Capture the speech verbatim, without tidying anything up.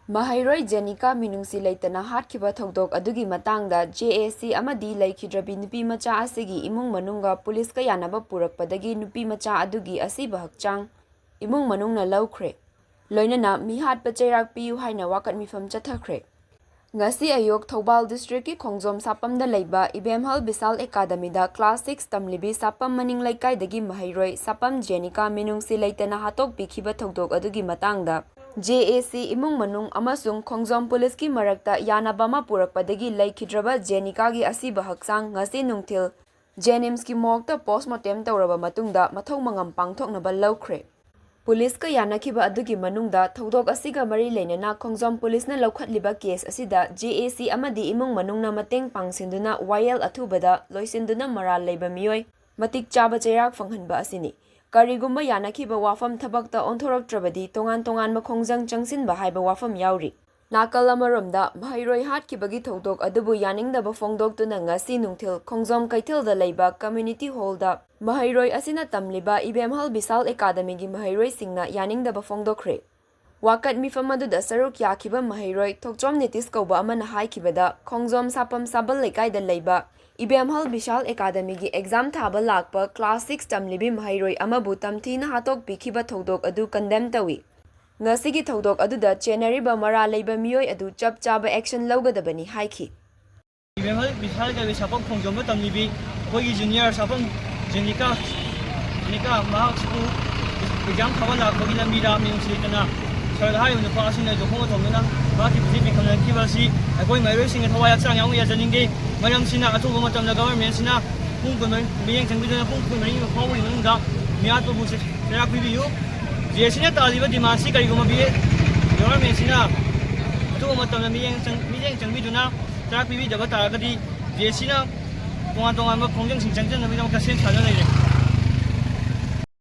ꯃꯍꯩꯔꯣꯏ ꯖꯦꯅꯤꯀꯥ ꯃꯤꯅꯨꯡꯁꯤ ꯂꯩꯇꯅ ꯍꯥꯠꯈꯤꯕ ꯊꯧꯗꯣꯛ ꯑꯗꯨꯒꯤ ꯃꯇꯥꯡꯗ ꯖꯦ ꯑꯦ ꯁꯤ ꯑꯃꯗꯤ ꯂꯩꯈꯤꯗ꯭ꯔꯕꯤ ꯅꯨꯄꯤ ꯃꯆꯥ ꯑꯁꯤꯒꯤ ꯏꯃꯨꯡ ꯃꯅꯨꯡꯒ ꯄꯨꯂꯤꯁꯀ ꯌꯥꯅꯕ ꯄꯨꯔꯛꯄꯗꯒꯤ ꯅꯨꯄꯤ ꯃꯆꯥ ꯑꯗꯨꯒꯤ ꯑꯁꯤꯕ ꯍꯛꯆꯥꯡ ꯏꯃꯨꯡ ꯃꯅꯨꯡꯅ ꯂꯧꯈ꯭ꯔꯦ꯫ ꯂꯣꯏꯅꯅ ꯃꯤꯍꯥꯠꯄ ꯆꯩꯔꯥꯛ ꯄꯤꯌꯨ ꯍꯥꯏꯅ ꯋꯥꯀꯠ ꯃꯤꯐꯝ ꯆꯠꯊꯈ꯭ꯔꯦ꯫ ꯉꯁꯤ ꯑꯌꯨꯛ ꯊꯧꯕꯥꯜ ꯗꯤꯁꯇ꯭ꯔꯤꯛꯀꯤ ꯈꯣꯡꯖꯣꯝ ꯁꯥꯄꯝꯗ ꯂꯩꯕ ꯏꯕꯦꯝꯍꯜ ꯕꯤꯁꯥꯜ ꯑꯦꯀꯥꯗꯃꯤꯗ ꯀ꯭ꯂꯥꯁ ꯁꯤꯛꯁ ꯇꯝꯂꯤꯕꯤ ꯁꯥꯄꯝ ꯃꯅꯤꯡ ꯂꯩꯀꯥꯏꯗꯒꯤ ꯃꯍꯩꯔꯣꯏ ꯁꯥꯄꯝ ꯖꯦꯅꯤꯀꯥ ꯃꯤꯅꯨꯡꯁꯤ ꯂꯩꯇꯅ ꯍꯥꯠꯇꯣꯛꯄꯤꯈꯤꯕ ꯊꯧꯗꯣꯛ ꯑꯗꯨꯒꯤ ꯃꯇꯥꯡꯗ ꯖꯦ ꯑꯦ ꯁꯤ ꯏꯃꯨꯡ ꯃꯅꯨꯡ ꯑꯃꯁꯨꯡ ꯈꯣꯡꯖꯣꯝ ꯄꯨꯂꯤꯁꯀꯤ ꯃꯔꯛꯇ ꯌꯥꯅꯕ ꯑꯃ ꯄꯨꯔꯛꯄꯗꯒꯤ ꯂꯩꯈꯤꯗ꯭ꯔꯕ ꯖꯦꯅꯤꯀꯥꯒꯤ ꯑꯁꯤꯕ ꯍꯛꯆꯥꯡ ꯉꯁꯤ ꯅꯨꯡꯊꯤꯜ ꯖꯦꯅꯤꯝꯁꯀꯤ ꯃꯣꯔꯒꯇ ꯄꯣꯁꯃꯣꯔꯇꯦꯝ ꯇꯧꯔꯕ ꯃꯇꯨꯡꯗ ꯃꯊꯧ ꯃꯉꯝ ꯄꯥꯡꯊꯣꯛꯅꯕ ꯂꯧꯈ꯭ꯔꯦ꯫ ꯄꯨꯂꯤꯁꯀ ꯌꯥꯅꯈꯤꯕ ꯑꯗꯨꯒꯤ ꯃꯅꯨꯡꯗ ꯊꯧꯗꯣꯛ ꯑꯁꯤꯒ ꯃꯔꯤ ꯂꯩꯅꯅ ꯈꯣꯡꯖꯣꯝ ꯄꯨꯂꯤꯁꯅ ꯂꯧꯈꯠꯂꯤꯕ ꯀꯦꯁ ꯑꯁꯤꯗ ꯖꯦ ꯑꯦ ꯁꯤ ꯑꯃꯗꯤ ꯏꯃꯨꯡ ꯃꯅꯨꯡꯅ ꯃꯇꯦꯡ ꯄꯥꯡꯁꯤꯟꯗꯨꯅ ꯋꯥꯌꯦꯜ ꯑꯊꯨꯕꯗ ꯂꯣꯏꯁꯤꯟꯗꯨꯅ ꯃꯔꯥꯜ ꯂꯩꯕ ꯃꯤꯑꯣꯏ ꯃꯇꯤꯛ ꯆꯥꯕ ꯆꯩꯔꯥꯛ ꯐꯪꯍꯟꯕ ꯑꯁꯤꯅꯤ꯫ ꯀꯔꯤꯒꯨꯝꯕ ꯌꯥꯅꯈꯤꯕ ꯋꯥꯐꯝ ꯊꯕꯛꯇ ꯑꯣꯟꯊꯣꯔꯛꯇ꯭ꯔꯕꯗꯤ ꯇꯣꯉꯥꯟ ꯇꯣꯉꯥꯟꯕ ꯈꯣꯡꯖꯪ ꯆꯪꯁꯤꯟꯕ ꯍꯥꯏꯕ ꯋꯥꯐꯝ ꯌꯥꯎꯔꯤ꯫ ꯅꯥꯀꯜ ꯑꯃꯔꯣꯝꯗ, ꯃꯍꯩꯔꯣꯏ ꯍꯥꯠꯈꯤꯕꯒꯤ ꯊꯧꯗꯣꯛ ꯑꯗꯨꯕꯨ ꯌꯥꯅꯤꯡꯗꯕ ꯐꯣꯡꯗꯣꯛꯇꯨꯅ ꯉꯁꯤ ꯅꯨꯡꯊꯤꯜ ꯈꯣꯡꯖꯣꯝ ꯀꯩꯊꯦꯜꯗ ꯂꯩꯕ ꯀꯝꯃ꯭ꯌꯨꯅꯤꯇꯤ ꯍꯣꯜꯗ ꯃꯍꯩꯔꯣꯏ ꯑꯁꯤꯅ ꯇꯝꯂꯤꯕ ꯏꯕꯦꯝꯍꯜ ꯕꯤꯁꯥꯜ ꯑꯦꯀꯥꯗꯃꯤꯒꯤ ꯃꯍꯩꯔꯣꯏꯁꯤꯡꯅ ꯌꯥꯅꯤꯡꯗꯕ ꯐꯣꯡꯗꯣꯛꯈ꯭ꯔꯦ꯫ ꯋꯥꯀꯠ ꯃꯤꯐꯝ ꯑꯗꯨꯗ ꯁꯔꯨꯛ ꯌꯥꯈꯤꯕ ꯃꯍꯩꯔꯣꯏ ꯊꯣꯛꯆꯣꯝ ꯅꯤꯇꯤꯁ ꯀꯧꯕ ꯑꯃꯅ ꯍꯥꯏꯈꯤꯕꯗ, ꯈꯣꯡꯖꯣꯝ ꯁꯥꯄꯝ ꯁꯥꯕꯜ ꯂꯩꯀꯥꯏꯗ ꯂꯩꯕ ꯏꯕꯦꯝꯍꯜ ꯕꯤꯁꯥꯜ ꯑꯦꯀꯥꯗꯃꯤꯒꯤ ꯑꯦꯛꯖꯥꯝ ꯊꯥꯕ ꯂꯥꯛꯄ ꯀ꯭ꯂꯥꯁ ꯁꯤꯛꯁ ꯇꯝꯂꯤꯕꯤ ꯃꯍꯩꯔꯣꯏ ꯑꯃꯕꯨ ꯇꯝꯊꯤꯅ ꯍꯥꯠꯇꯣꯛꯄꯤꯈꯤꯕ ꯊꯧꯗꯣꯛ ꯑꯗꯨ ꯀꯟꯗꯦꯝ ꯇꯧꯏ꯫ ꯉꯁꯤꯒꯤ ꯊꯧꯗꯣꯛ ꯑꯗꯨꯗ ꯆꯦꯟꯅꯔꯤꯕ ꯃꯔꯥꯜ ꯂꯩꯕ ꯃꯤꯑꯣꯏ ꯑꯗꯨ ꯆꯞ ꯆꯥꯕ ꯑꯦꯛꯁꯟ ꯂꯧꯒꯗꯕꯅꯤ ꯍꯥꯏꯈꯤ꯫ ꯏꯕꯦꯝꯍꯜ ꯕꯤꯁꯥꯜ ꯀꯧꯕꯤ ꯁꯥꯐꯝ ꯈꯣꯡꯖꯣꯝꯗ ꯇꯝꯂꯤꯕꯤ ꯑꯩꯈꯣꯏꯒꯤ ꯖꯨꯅꯤꯌꯔ ꯁꯥꯐꯝ ꯖꯦꯅꯤꯀꯥ, ꯖꯦꯅꯤꯀꯥ ꯃꯍꯥꯛꯁꯤꯕꯨ ꯑꯦꯛꯖꯥꯝ ꯊꯥꯕ ꯂꯥꯛꯄꯒꯤ ꯂꯝꯕꯤꯗ ꯃꯤꯅꯨꯡꯁꯤ ꯂꯩꯇꯅ ꯁꯔꯗ ꯍꯥꯏꯔꯤꯕ ꯅꯨꯄꯥ ꯑꯁꯤꯅ ꯌꯣꯠꯈꯣꯡꯅ ꯊꯣꯝꯗꯨꯅ ꯃꯍꯥꯛꯀꯤ ꯄꯨꯟꯁꯤ ꯄꯤꯈꯝꯅꯈꯤꯕ ꯑꯁꯤ ꯑꯩꯈꯣꯏ ꯃꯍꯩꯔꯣꯏꯁꯤꯡꯅ ꯊꯋꯥꯏ ꯍꯛꯆꯥꯡ ꯌꯥꯎꯅ ꯌꯥꯖꯅꯤꯡꯗꯦ꯫ ꯃꯔꯝꯁꯤꯅ ꯑꯊꯨꯕ ꯃꯇꯝꯗ ꯒꯚꯔꯟꯃꯦꯟꯁꯤꯅ ꯄꯨꯡ ꯀꯨꯟꯃꯔꯤ, ꯃꯤꯠꯌꯦꯡ ꯆꯪꯕꯤꯗꯨꯅ ꯄꯨꯡ ꯀꯨꯟꯃꯔꯤ ꯐꯥꯎꯕꯒꯤ ꯃꯅꯨꯡꯗ ꯃꯤꯍꯥꯠꯄꯕꯨ ꯆꯩꯔꯥꯛ ꯄꯤꯕꯤꯌꯨ꯫ ꯖꯦ ꯑꯦ ꯁꯤꯅ ꯇꯥꯜꯂꯤꯕ ꯗꯤꯃꯥꯟꯁꯤ ꯀꯔꯤꯒꯨꯝꯕ ꯕꯤ ꯑꯦ ꯒꯚꯔꯟꯃꯦꯟꯁꯤꯅ ꯑꯊꯨꯕ ꯃꯇꯝꯗ ꯃꯤꯠꯌꯦꯡ ꯆꯪ-, ꯃꯤꯠꯌꯦꯡ ꯆꯪꯕꯤꯗꯨꯅ ꯆꯩꯔꯥꯛ ꯄꯤꯕꯤꯗꯕ ꯇꯥꯔꯒꯗꯤ ꯖꯦ ꯑꯦ ꯁꯤꯅ ꯇꯣꯉꯥꯟ ꯇꯣꯉꯥꯟꯕ ꯈꯣꯡꯖꯪꯁꯤꯡ ꯆꯪꯖꯅꯕꯒꯤꯗꯃꯛꯇ ꯁꯦꯝ ꯁꯥꯗꯨꯅ ꯂꯩꯔꯦ꯫